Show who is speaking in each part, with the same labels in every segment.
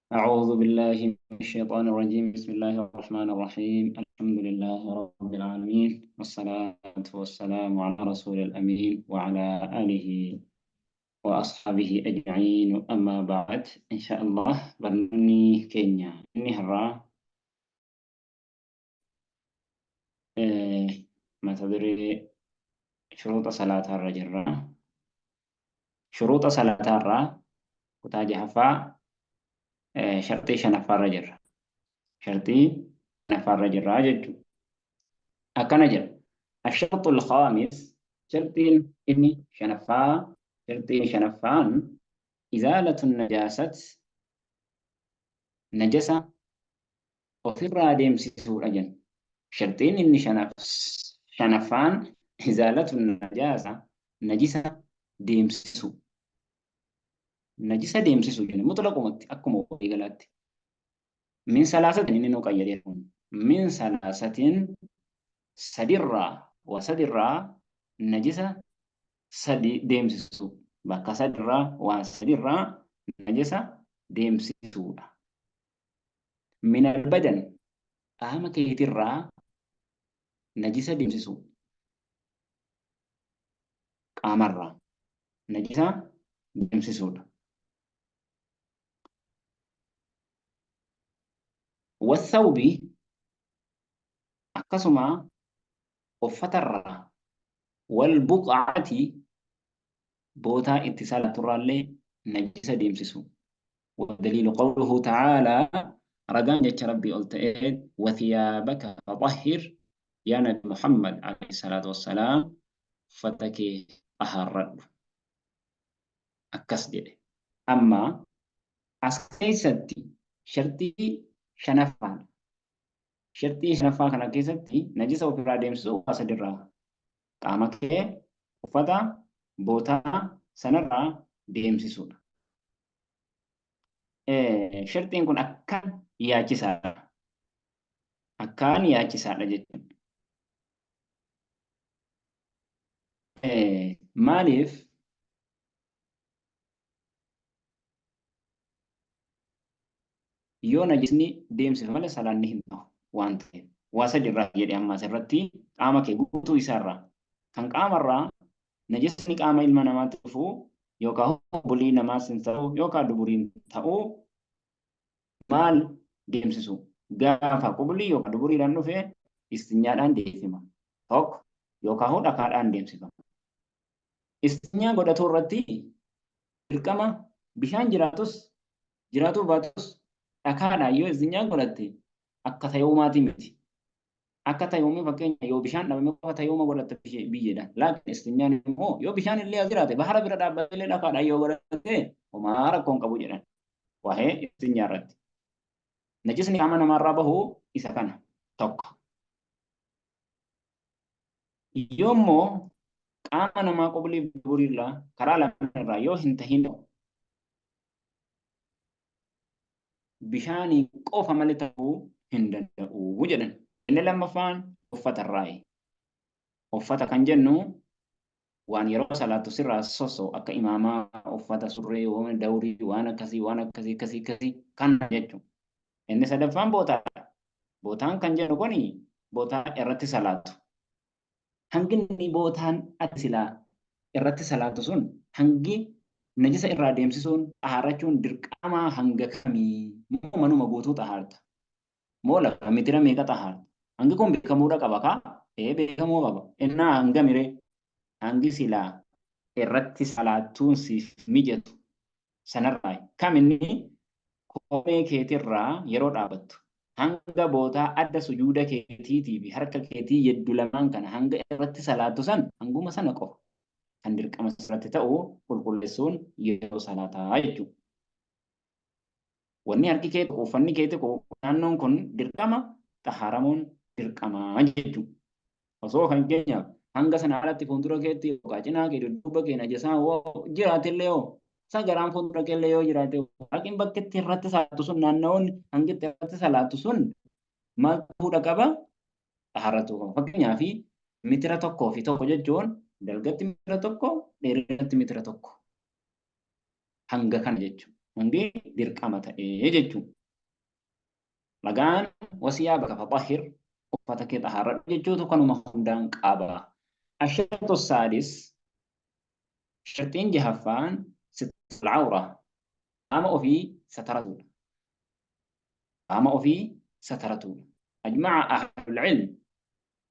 Speaker 1: أعوذ بالله من الشيطان الرجيم. بسم الله الرحمن الرحيم. الحمد لله رب العالمين، والصلاة والسلام على رسول الأمين وعلى آله وأصحابه أجمعين. أما بعد، إن شاء الله برني كينيا نهرا ما تدري شروط صلاة الرجل، شروط صلاة الرا kutaa jahaffaa, sharxii shanaffaarra jirra. Sharxii shanaffaarra jirra jechuudha. Akkana jedha. Asharxul khaamis, sharxiin inni shanaffaa, sharxiin shanaffaan izaalatu najaasat, najasa ofirraa deemsisuudha jenna. Sharxiin inni shanaffaan izaalatu najaasa, najisa deemsisu. Najisa deemsisu jenna mutlaqumatti, akkuma waliigalaatti. Min salaasatin inni nu qayyadee kun min salaasatin, sadirraa, waa sadirraa najisa sadi deemsisu, bakka sadirraa, waan sadirraa najisa deemsisuudha. Min albadan, qaama keetirraa najisa deemsisu, qaamarraa najisa deemsisuudha. Wathawbi, akkasuma uffatarraa, wal buqaati, bootaa itti salaaturraallee najisa deemsisu. والدليل قوله تعالى، رجان جتش ربي قلت إيه: وثيابك فطهر. يا نبي محمد عليه الصلاة والسلام، فتك أهرد akkas jedhe. Amma as keessatti sharxii shanaffaan, sharxii shanaffaa kana keessatti najisa ofirraa deemsisuu waa sadirraa, qaama kee, uffata, bootaa sanarraa deemsisuudha. Sharxiin kun akkaan yaachisaadha. Akkaan yaachisaadha jechuudha. Maaliif? Yoo najisni deemsifa malee salaanni hin ta'u waan ta'eef. Waa sadi irraa jedhe. Amma asirratti qaama kee guutuu isaarraa kan qaamarraa najisni qaama ilma namaatti dhufu yookaan bulii namaas hin ta'u yookaan duburiin ta'u maal deemsisu? Gaafa qublii yookaan duburiidhaan dhufe istinyaadhaan deemsifama tokko, yookaan dhakaadhaan deemsifama. Istinyaa godhatuu irratti dirqama bishaan jiraatus jiraatuu baatus dhakaadhaan yoo istinyaa godhatte akka tayoomaatii miti. Akka tayoomii fakkeenya yoo bishaan dhabame qofa tayooma godhatte biyyeedhaan. Laakiin istinyaan immoo yoo bishaan illee as jiraate, bahara bira dhaabbatee illee dhakaadhaan yoo godhatte homaa rakkoo hin qabu jedhan. Waa'ee istinyaa irratti. Najisni qaama namaarraa bahu isa kana tokko. Yoo immoo qaama namaa qubliif duburiirraa karaa lamaan irraa yoo hin tahin bishaanii qofa malee ta'uu hin danda'u jedhan. Inni lammaffaan uffata irraayi. Uffata kan jennu waan yeroo salaattu sirraa sosso, akka imaamaa, uffata, surree, waan dawrii, waan akkasii, waan akkasii akkasii akkasii kana jechuudha. Inni sadaffaan bootaadha. Bootaan kan jennu kuni bootaa irratti salaattu. Hanginni bootaan ati silaa irratti salaattu sun hangi najisa irraa deemsisuun xahaarachuun dirqamaa hanga kamii? Moo manuma guutuu xahaarta? Moo lafa mitira meeqa xahaarta? Hangi kun beekamuudha qaba kaa? Ee, beekamuu qaba. Innaa hanga miree? Hangi silaa irratti salaattuun siif mijatu sanarraa kam? Inni koomee keetirraa yeroo dhaabattu hanga bootaa adda sujuuda keetiitii fi harka keetii yeddu lamaan kana hanga irratti salaattu san, hanguma sana qofa kan dirqama sirratti ta'u qulqulleessuun yeroo salaataa jechuudha. Wanni harki kee tuqu, uffanni kee tuqu, naannoon kun dirqama xahaaramuun dirqamaa jechuudha. Osoo kan keenyaaf hanga sana alatti fuuldura keetti yookaan cinaa kee, dudduuba kee najasaa hoo jiraatillee, hoo sagaraan fuuldura keellee yoo jiraate, haqin bakki itti irratti salaattu sun, naannawoon hangi itti irratti salaattu sun maal ta'uudha qaba? Xahaaratuu qaba. Fakkeenyaaf mitira tokkoo fi tokko jechuun dalgatti mitira 1, dheerinatti mitira 1, hanga kana jechuudha. Hangi dirqama ta'ee jechuudha. Ragaan wasiyaabaka faxahhir uffata kee xahaarradhu jechuutu kanuma hundaan qaba. Asharxu saadis sharxiin jahaffaan sitrul awra qaama ofii sataratuudha. Qaama ofii sataratuudha. Ajma'a ahlul ilm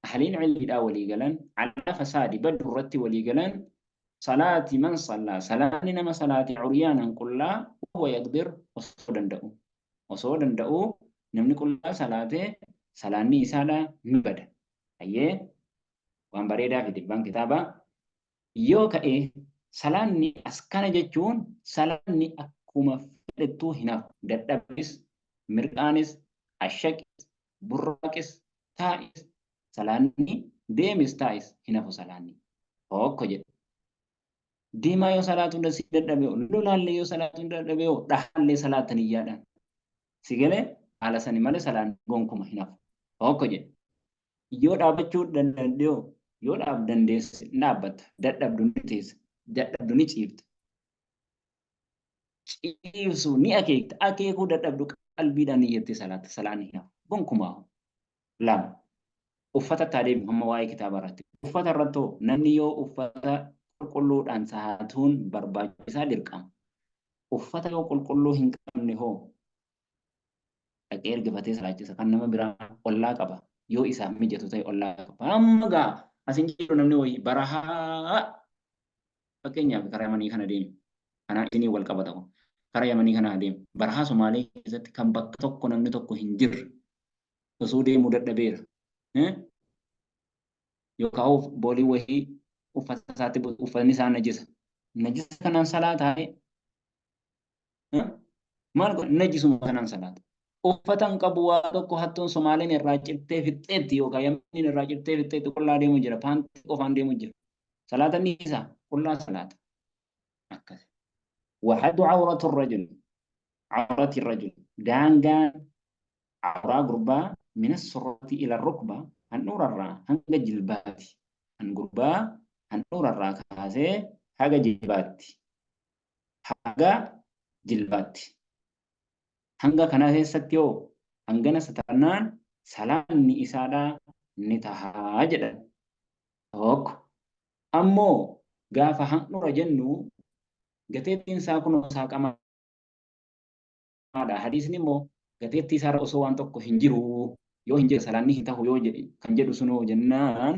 Speaker 1: ahliin ilmiidhaa walii galan alaa fasaadi baddu irratti walii galan salaati man sallaa salaanni nama salaate curyaanan qullaa wahuwa yaqdir osoo danda'u osoo danda'uu namni qullaa salaate salaanni isaadha ni bada. Hayyee waan bareedaa fide abbaan kitaabaa. Yoo ka'e salaanni as kana jechuun salaanni akkuma fedhettuu hin hafu. Dadhabis, mirqaanis, ashaqis, burraaqis, taa'is salaanni deemis taa'is hin hafu salaanni. Tokko jedhe. Deemaa yoo salaatuun si dadhabe hoo, lolaallee yoo salaatuun dadhabe hoo, dhahaallee salaata niyyaadhaan. Si galee haala sani malee salaan gonkuma hin hafu. Tokko jedhe. Yoo dhaabachuu danda'e hoo, yoo dhaab dandeesse ni dhaabbatta, dadhabdu ni teessa, dadhabdu ni ciifta. Ciibsu ni akeekta, akeekuu dadhabdu qalbiidhaan niyyattee salaatta, salaan hin hafu. Gonkumaa. Lama. Uffata itti adeemu hamma waa'ee kitaaba irratti. Uffata irratti hoo namni yoo uffata qulqulluudhaan salaatuun barbaachisaa dirqama. Uffata yoo qulqulluu hin qabne hoo dhaqee ergifatee salaachisa kan nama biraa ollaa qaba. Yoo isaaf mijatu ta'e ollaa qaba. Amma gaa asin jiru namni wayii barahaa fakkeenyaaf karaa Yamanii kana deemi. Kanaa isinii wal qabata kun. Karaa Yamanii kana adeemu. Barahaa Somaalee keessatti kan bakka tokko namni tokko hin jirre osoo deemuu dadhabeera. Yookaan boolii wayii uffata isaatti uffatni isaa najisa. Najisa kanaan salaataa maal godha? Najisuma kanaan salaata. Uffata hin qabu waa tokko hattuun Somaaleen irraa cittee fixxeetti yookaan Yamaniin irraa cittee fixxeetti qullaa deemu jira. Paantii qofaan deemu jira. Salaata ni isaa qullaa salaata. Akkas. Wahaddu awratu rajul. Awrati rajul. Daangaan awraa gurbaa mina surrati ila rukba handhuurarraa hanga jilbaatti. Kan gurbaa handhuurarraa kaasee haga jilbaatti. Haga jilbaatti. Hanga kana keessatti hoo hangana satarnaan salaanni isaadhaa ni tahaa jedhan. Tokko. Ammoo gaafa handhuura jennu gateettiin isaa kunoo saaqamaadha. Hadiisni immoo gateettii isaarra osoo waan tokko hin jiru yoo hin jirre salaanni hin tahu yoo jedhe kan jedhu sunoo jennaan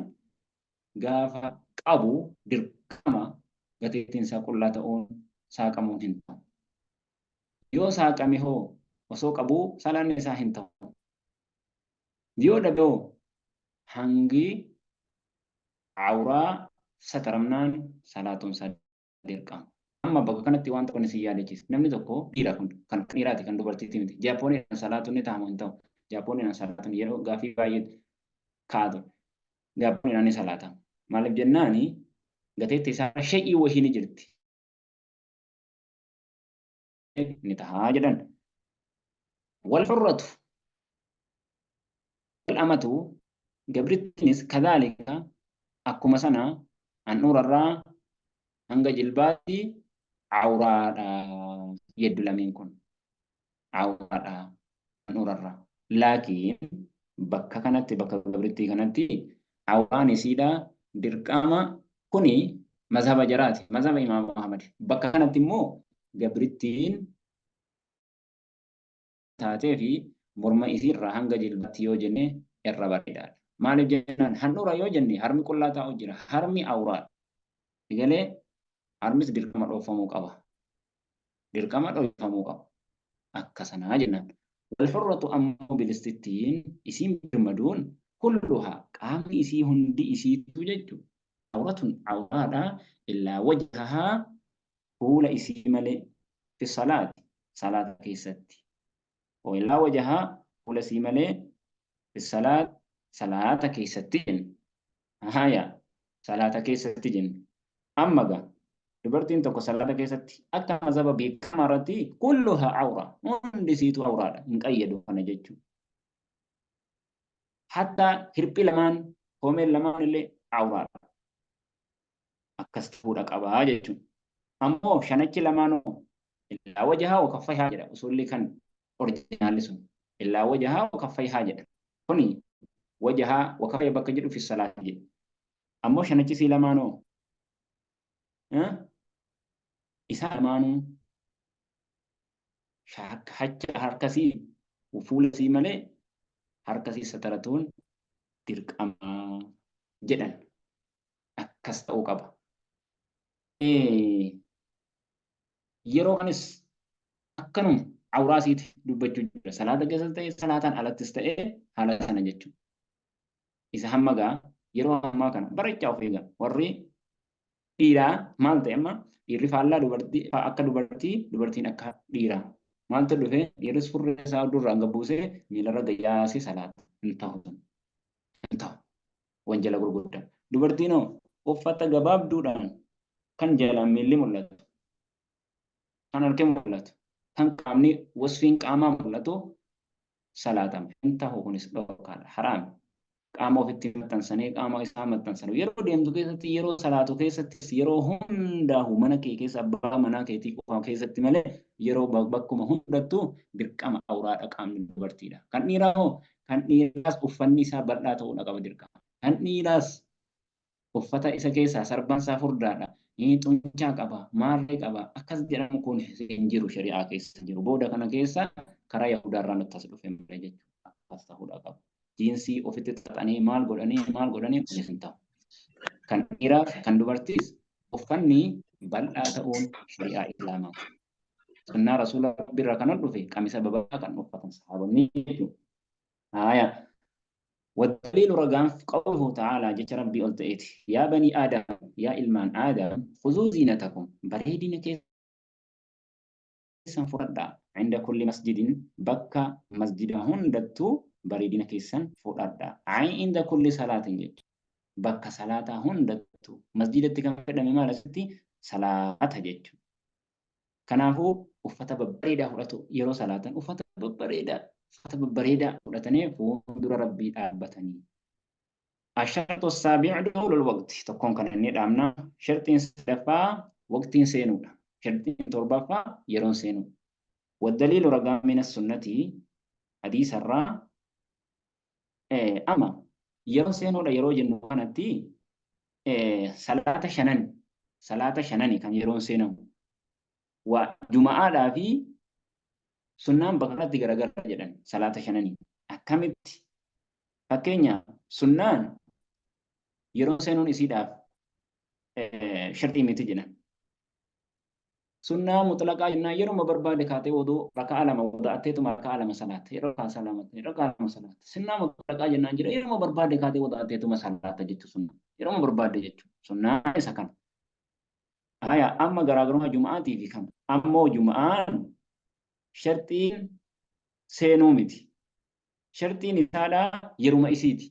Speaker 1: gaafa qabu dirqama gateettiin isaa qullaa ta'uun saaqamuun hin tahu. Yoo saaqame hoo osoo qabuu salaanni isaa hin tahu. Yoo dhabe hoo hangi awraa sataramnaan salaatuun isaa dirqama. Amma bakka kanatti waan tokko isin yaadachiisa. Namni tokko dhiira kun kan dhiiraati kan dubartiiti miti. Jaappooniidhaan salaatuun ni tahamu hin ta'u. Jaappooniidhaan salaatuun yeroo gaaffii baay'ee ka'aa ture. Jaappooniidhaan ni salaatama. Maaliif jennaani gateetti isaa shay'ii wahii ni jirti. Ni tahaa jedhan. Wal hurratu wal amatu gabrittiinis kadhaalika akkuma sana handhuurarraa hanga jilbaatti awraadha jedhu lameen kun awraadha handhuurarraa. Laakiin bakka kanatti bakka gabrittii kanatti awraan isiidha dirqama kuni mazhaba jaraati mazhaba Imaam Ahmad. Bakka kanatti immoo gabrittiin taatee fi morma isii irraa hanga jilbaatti yoo jenne irra bareedaadha. Maaliif jennaan handhuura yoo jenne harmi qullaa taa'u jira. Harmi awraadha. Egalee harmis dirqama dhoofamuu qaba. Dirqama dhoofamuu qaba. Akka sanaa jennaan. Wal hurratu ammoo bilistittiin isiin birmaduun kulluhaa qaamni isii hundi isiitu jechuudha. Awratun awraadha illaa wajhahaa fuula isii malee fi salaati salaata keessatti. Wa illaa wajahaa fuula isii malee fi salaat salaata keessatti jenna. Haya salaata keessatti jenna. Amma gaa dubartiin tokko salaata keessatti akka mazhaba beekamaa irratti kulluha awra hundi isiitu awraadha hin qayyadu kana jechuudha. Hatta hirphi lamaan koomeen lamaan illee awraadha. Akkas ta'uudha qabaa jechuudha. Ammoo shanachi lamaanoo Illaa wajahaa wa kaffayhaa jedha usulli kan orijinaalli sun. Illaa wajahaa wa kaffayhaa jedha. Kuni wajahaa wa kaffayhaa bakka jedhu fi salaati jedha. Ammoo shanachi isii lamaanoo isaa lamaanuu harkasii fuula isii malee harkasii sataratuun dirqama jedhan. Akkas ta'uu qaba. Yeroo kanis akkanuma awraa isiiti dubbachuu jira. Salaata keessas ta'e salaataan alattis ta'e haala sana jechuudha. Isa hamma gaa yeroo ammaa kana barachaa of eegaa. Warri dhiiraa maal ta'e amma dhiirri faallaa dubartii akka dubartii dubartiin akka dhiiraa. Maaltu dhufe dhiirris furrii isaa durraan gad buusee miilarra gayyaasee salaata. Hin ta'u. Hin ta'u. Wanjala gurguddaa. Dubartiin hoo uffata gabaabduudhaan kan jalaan miilli mul'atu, kan harki mul'atu, kan qaamni wasfiin qaamaa mul'atu salaatama. Hin tahu kunis dhorkaadha. Haraami. Qaama ofitti maxxansanii qaama isaa maxxansan. Yeroo deemtu keessatti yeroo salaatu keessattis yeroo hundaahu mana kee keessa abbaa manaa keetii qofa keessatti malee yeroo bakkuma hundattuu dirqama awraadha qaamni dubartiidha. Kan dhiiraa hoo kan dhiiraas uffanni isaa bal'aa ta'uudha qaba dirqama. Kan dhiiraas uffata isa keessaa sarbaan isaa furdaadha. Xuncaa qaba, maarree qaba. Akkas jedhamu kun hin jiru shari'aa keessa jiru. Booda kana keessa karaa Yahudaarraa nutti as dhufe malee jechuudha. Akkas ta'uudha qaba. Jiinsii ofitti xaxanii maal godhanii maal godhanii kunis hin ta'u. Kan dhiiraaf kan dubartiis uffanni bal'aa ta'uun shari'aa Islaamaati. Sunnaa Rasuula Rabbi irraa kan dhufe qamisa babal'aa kan uffatan sahaabonni jechuudha. Haaya. والدليل رقام قوله تعالى جت ربي قلت إيت يا بني آدم يا إلمان آدم خذوا زينتكم بريدين كيسان فردا عند كل مسجد بكة مسجد هندتو بريدين كيسان فردا عين عند كل صلاة جت بكة صلاة هندتو مسجد كان فدا مما ستي صلاة جت Kanaafuu uffata babbareedaa fudhatu yeroo salaatan uffata babbareedaa uffata babbareedaa fudhatanii fuuldura Rabbii dhaabbatanii. Asharxu saabi'u dukhulul waqti tokkoon kan inni dhaabna. Sharxiin sadaffaa waqtiin seenuudha. Sharxiin torbaffaa yeroon seenuudha. Waddaliilu ragaa mina sunnati hadiisarraa ama yeroon seenuudha yeroo jennu kanatti salaata shanan salaata shanani kan yeroon seenamu. Waa juma'aadhaa fi sunnaan bakka kanatti garagara jedhan salaata shananii. Akkamitti? Fakkeenya sunnaan yeroo seenuun isiidhaaf sharxii miti jedhan. Sunnaa muxlaqaa jennaan yeruma barbaade kaatee wuduu raka'a lama wuda'atteetuma raka'a lama salaatta. Yeroo kaan salaamatee raka'a lama salaatta. Sunnaa muxlaqaa jennaan jira yeruma barbaade kaatee wuda'atteetuma salaata jechu sunnaa. Yeruma barbaade jechu. Sunnaa isa kana. Haya amma garaagarummaa juma'aatii fi kana. Ammoo juma'aan sharxiin seenuu miti. Sharxiin isaadhaa yeruma isiiti.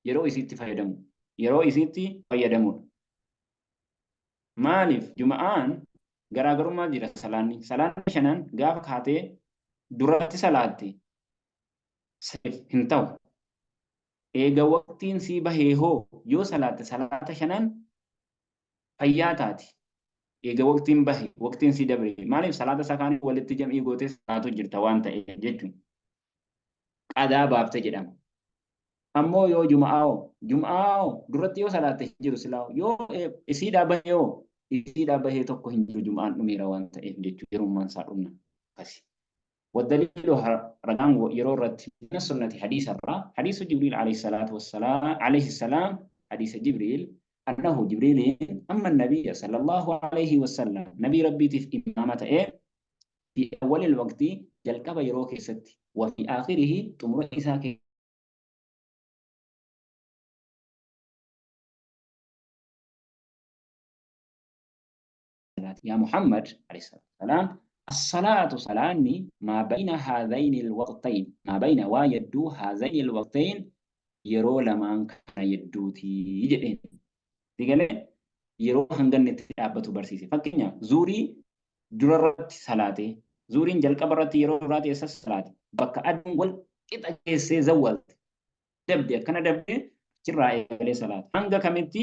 Speaker 1: Yeroo isiitti fayyadamu. Yeroo isiitti fayyadamuudha. Maaliif juma'aan garaagarummaa jira salaanni. Salaanni shanan gaafa kaatee duratti salaatte siif hin ta'u. Eega waqtiin sii bahee hoo yoo salaatte salaata shanan fayyaa taati. Eega waqtiin bahe waqtiin sii dabre. Maaliif salaata isaa kaanii walitti jam'ii gootee salaatu jirta waan ta'eef jechuun. Qadaa baafte jedhama. Ammoo yoo juma'aa hoo juma'aa hoo duratti yoo salaatte hin jiru silaa yoo isiidhaa bahee hoo isiidhaa bahee tokko hin jiru juma'aan dhumeera waan ta'eef jechuudha yerummaan isaa dhumna akkasi. Waddaliilu ragaan yeroo irratti mina sunnati hadiisa irraa hadiisu Jibriil alayhi salaatu wassalaam alayhi salaam hadiisa Jibriil annahu Jibriiliin amma nabiyya sallallahu alayhi wasallam nabii rabbiitiif imaama ta'ee fi awwalil waqti jalqaba yeroo keessatti wa fi aakhirihi xumura isaa keessatti yaa Muhammad alayhi salaatu wassalaam as-salaatu salaanni maa bayna haadhayni al-waqtayn maa bayna waa yedduu haadhayni al-waqtayn yeroo lamaan kana yedduuti jedheen. Digalee yeroo hanganni itti dhaabbatu barsiise. Fakkeenyaaf zuurii durarratti salaatee zuuriin jalqaba irratti yeroo duraati eessas salaate bakka aduun wal qixa geessee zawwalte dabde akkana dabde achirraa eegalee salaate. Hanga kamitti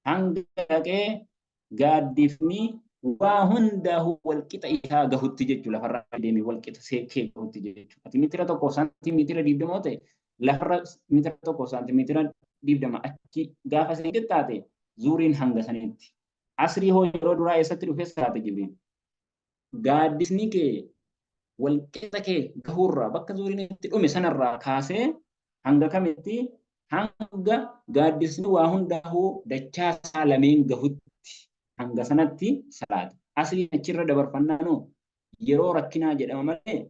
Speaker 1: hanga dhaqee gaaddifni Waa hundaa'u walqixa isaa gahutti jechuudha. Lafarra deemee walqixa kee gahutti jechuudha. Ati meetira 1 saantimeetira 20 ta'e lafarra meetira 1 saantimeetira 20 achi gaafa isin qixxaate zuuriin hanga sanitti. Asrii hoo yeroo duraa eessatti dhufee salaate Jibriil? Gaaddisni kee walqixa kee gahuurraa bakka zuuriin itti dhume sanarraa kaasee hanga kamitti hanga gaaddisni waa hundaa'uu dachaa isaa lameen gahutti hanga sanatti salaata. Asriin achirra dabarfannaanoo yeroo rakkinaa jedhama malee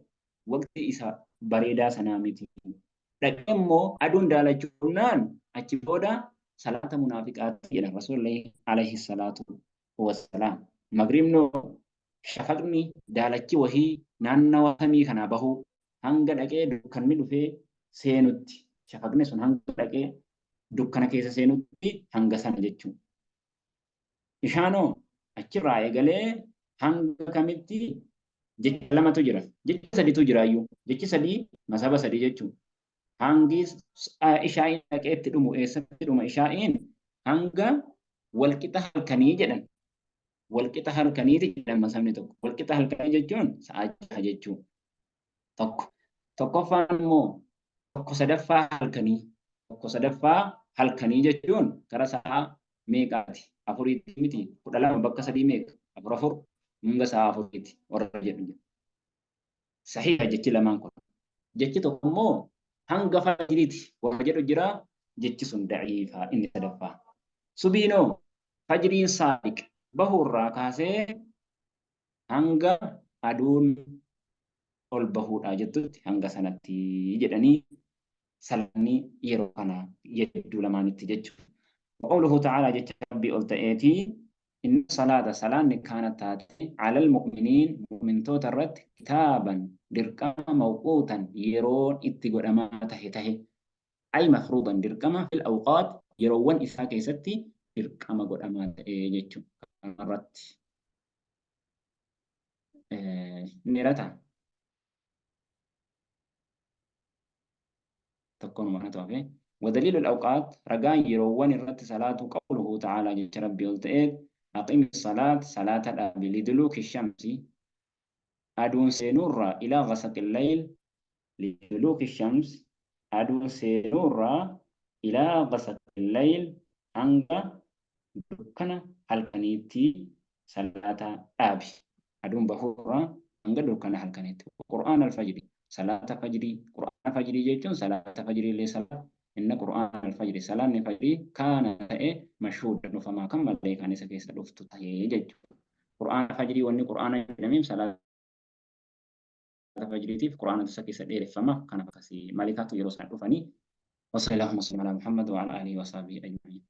Speaker 1: waqtii isa bareedaa sanaa miti. Dhaqee immoo aduun daalachuunaan achi booda salaata munaafiqaati jedha Rasuulli alayhi salaatu wassalaam. Magriibnoo shafaqni daalachi wahii naannawa samii kanaa bahuu hanga dhaqee dukkanni dhufee seenutti shafaqni sun hanga dhaqee dukkana keessa seenutti hanga sana jechuudha. Ishaanoo achirraa eegalee hanga kamitti jecha lamatu jira. Jecha saditu jiraayyuu. Jechi sadii masaba sadii jechuudha. Hangi ishaa'iin dhaqee itti dhumu eessatti dhuma ishaa'iin hanga walqixa halkanii jedhan. Walqixa halkaniiti jedhan masabni tokko. Walqixa halkanii jechuun sa'a 6 jechuudha. Tokko. Tokkoffaan immoo 1/3 halkanii. 1/3 halkanii jechuun gara sa'a meeqaati? 4 miti. 12 bakka 3 meeqa? 4 4 hanga sa'a 4ti warra jedhu jira. Sahiha jechi lamaan kun. Jechi tokko immoo hanga fajriiti warra jedhu jira. Jechi sun da'iifa inni sadaffaa. Subiinoo fajriin saadiq bahuurraa kaasee hanga aduun ol bahuudhaa jettutti hanga sanatti jedhanii salaanni yeroo kana yedduu lamaanitti jechuudha. Qawluhu ta'aalaa jecha Rabbii ol ta'eetii inna salaata salaanni kaana taate alal mu'miniin mu'mintoota irratti kitaaban dirqama mawquutan yeroon itti godhamaa tahe ay mafruudan dirqama fil awqaat yeroowwan isaa keessatti dirqama godhamaa ta'e jechuudha. Kanarratti dheerata tokkoon waan ta'e ودليل الأوقات رجاء يروان الرت صلاة قوله تعالى جل ربي قلت أقم الصلاة صلاة الأب لدلوك الشمس أدون سينورا إلى غسق الليل لدلوك الشمس أدون سينورا إلى غسق الليل hanga dukkana halkaniitti salaata dhaabi. Aduun bahuurraa hanga dukkana halkaniitti. Qur'aan al-fajri salaata fajrii. Qur'aan fajrii jechuun salaata fajrii illee salaata. Inna Qur'aan al-fajri salaanni fajrii kaana ta'e mashhuuda dhufamaa kan malee kan isa keessa dhuftu ta'ee jechuudha. Qur'aan fajrii wanni Qur'aana jedhameef salaata fajriitiif Qur'aana isa keessa dheereffama. Kana akkasii malikaatu yeroo sana dhufanii. وصلى اللهم وسلم على محمد وعلى آله وصحبه أجمعين.